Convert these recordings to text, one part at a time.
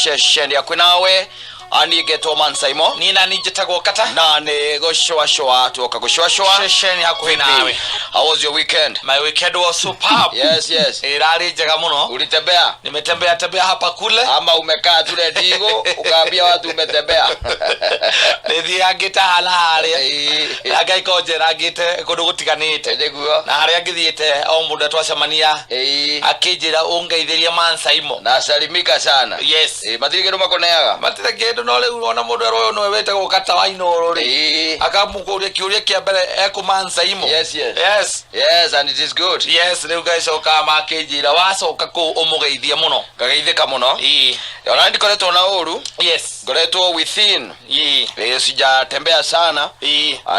Ceceni yakwĩ nawe aniĩ ngetwo Mansaimo. Niĩ nani njĩtagwo Kata. Na nĩ gũcũacũa tuoka gũcũacũa. Ceceni hakuhĩ nawe. How was your weekend? My weekend was superb. Yes. Ĩrarĩ njega mũno. Ulitembea? Nimetembea tembea hapa kule. Ama umekaa tu rendigo ukaambia watu umetembea? Nĩthiangĩte haha na harĩa. Na ngaikoo njerangĩte kũndũ gũtiganĩte. Nĩguo. Na harĩa ngĩthiĩte o mũndũ twacemania akĩnjĩra ũngeithĩrie Mansaimo. Nasalimika sana. Yes. Matirĩ kĩndũ makũneaga. Matirĩ kĩndũ, no rĩu ona mũndũ erwo ũyũ nĩwe wĩtagwo Kata wa Inooro rĩ, akamũkũria kĩũria kĩa mbere ekũ Mansaimo. Yes. Yes. Yes, and it is good. Yes, rĩu ngacoka makĩnjĩra wacoka kũu ũmũgeithie mũno. Ngageithĩka mũno. Ona ndikoretwo na ũru. Ngoretwo within. Sijatembea sana.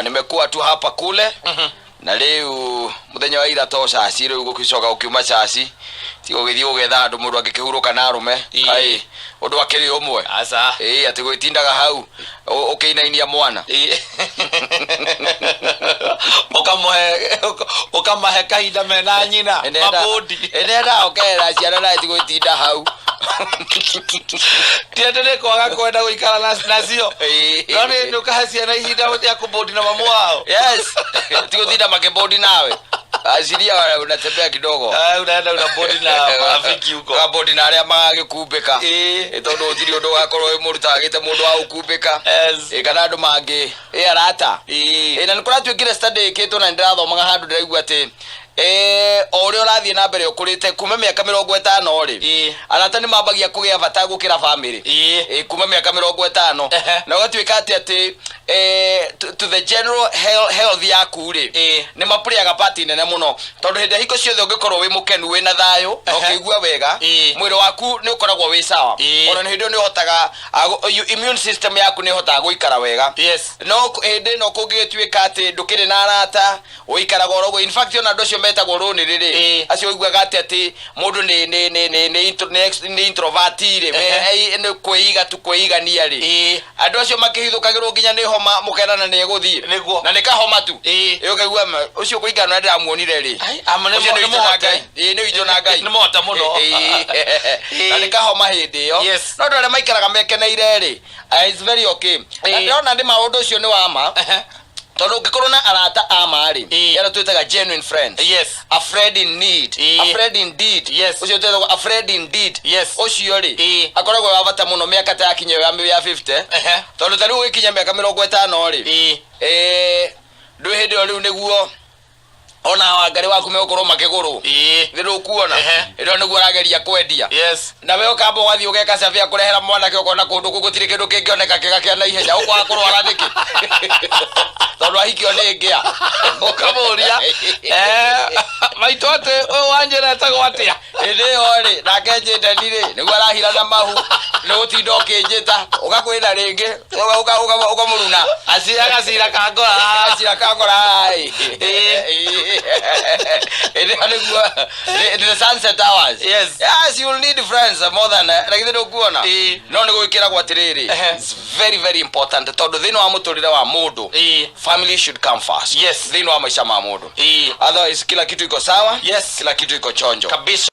Nimekuwa tu hapa kule. Na rĩu mũthenya wa ira to caci, rĩu gũgĩcoka gũkiuma caci, ti gũgĩthiĩ gũgetha andũ mũndũ angĩkĩhurũka na arũme. Kaĩ ũndũ akĩrĩ ũmwe? Aca. Atĩ gwĩtindaga hau ũkĩinainia mwana. Ũkamũhe, ũkamahe kahinda mena nyina mabũndi. Nenda okerera ciana nawe, ti gwĩtinda hau. Ti atĩ nĩ kwaga kwenda gũikara nacio, no nĩ ũkahe ciana ihinda rĩa kũbũndi na mamu wao. Yes, ti gũtinda makĩbũndi nawe, aciria unatembea kidogo. Ah, unaenda unabũndi na marafiki huko. Kabũndi na arĩa magagĩkumbĩka. Tondũ gũtirĩ ũndũ ũgakorwo wĩ mũru tagĩte mũndũ wa gũkumbĩka. Kana andũ mangĩ arata. Na nĩ kũratuĩkire study ĩkĩtwo na nĩndĩrathomaga handũ, ndĩraigua atĩ o ũrĩa ũrathiĩ na mbere ũkũrĩte, kuma mĩaka 50 rĩ, arata nĩ mambagia kũgĩa bata gũkĩra family. Kuma mĩaka 50. Na ũgatuĩka atĩ to the general health yaku rĩ, nĩ mapũrĩaga part nene mũno, tondũ hĩndĩ ya hingo ciothe ũngĩkorwo wĩ mũkenu, wĩna thayũ na ũkĩigua wega, mwĩrĩ waku nĩ ũkoragwo wĩ sawa. Ona nĩ hĩndĩ ĩyo nĩ ũhotaga immune system yaku nĩ ĩhotaga gũikara wega. No hĩndĩ ĩno kũngĩgĩtuĩka atĩ ndũkĩrĩ na arata, ũikaraga oro ũguo. In fact, ona andũ acio metagwo rũnĩ rĩ, acio ũiguaga atĩ mũndũ nĩ introvert rĩ, nĩ kwĩiga tu, kwĩigania rĩ, andũ acio makĩhithũkagĩrwo nginya nĩ homa, mũkerana nĩ egũthiĩ. Na nĩ kahoma tu. Ũkaigua ũcio kũringana na ndĩramuonire rĩ, Ai, ama ũcio nĩ nĩ witũ na mũhote. Ngai. Nĩ witũ na Ngai. Nĩ mũhote mũno. Na nĩ kahoma hĩndĩ ĩyo. No andũ arĩa maikaraga mekeneire rĩ, it's very okay. Na ndĩrona nĩ maũndũ ũcio nĩ wa ma, tondũ ũngĩkorwo na arata a ma rĩ, arĩa twĩtaga genuine friends, a friend in need, a friend indeed, ũcio twĩtagwo a friend indeed, ũcio rĩ, akoragwo wa bata mũno mĩaka ta yakinya ya 50, tondũ ta rĩu ũgĩkinya mĩaka 50 rĩ, ndwĩ hĩndĩ ĩyo rĩu nĩguo ona wangarĩ waku megũkorwo makĩgũrwo. Nĩ ndũkuona? Hĩndĩ ĩyo nĩguo arageria kwendia. Na we ũkamba ũgathiĩ ũgeka cabi ya kũrehera mwanake, ũkona kũndũ kũu gũtirĩ kĩndũ kĩngĩoneka kĩega kĩa naihenya, ũkwaga kũrwara nĩkĩ tondũ ahikio nĩ ngĩa. Ũkamũria, maitũ, atĩ ũyũ wanjĩra etagwo atĩa? Hĩndĩ ĩyo rĩ, nake njĩndeni rĩ, nĩguo arahira na mahu nĩ gũtinda ũkĩnjĩta, ũgakwĩna rĩngĩ ũkamũruna. Acira gacira kangora. Gacira kangora. Hĩndĩ ĩyo nĩguo the sunset hours. Yes, you will need friends more than na githĩ ndũkuona? No nĩ gwĩkĩragwo atĩrĩrĩ, it's very very important, tondũ thĩinĩ wa mũtũrĩre wa mũndũ, family should come first thĩinĩ wa maica ma mũndũ. Otherwise kila kitu iko sawa. Kila kitu iko chonjo. Kabisa.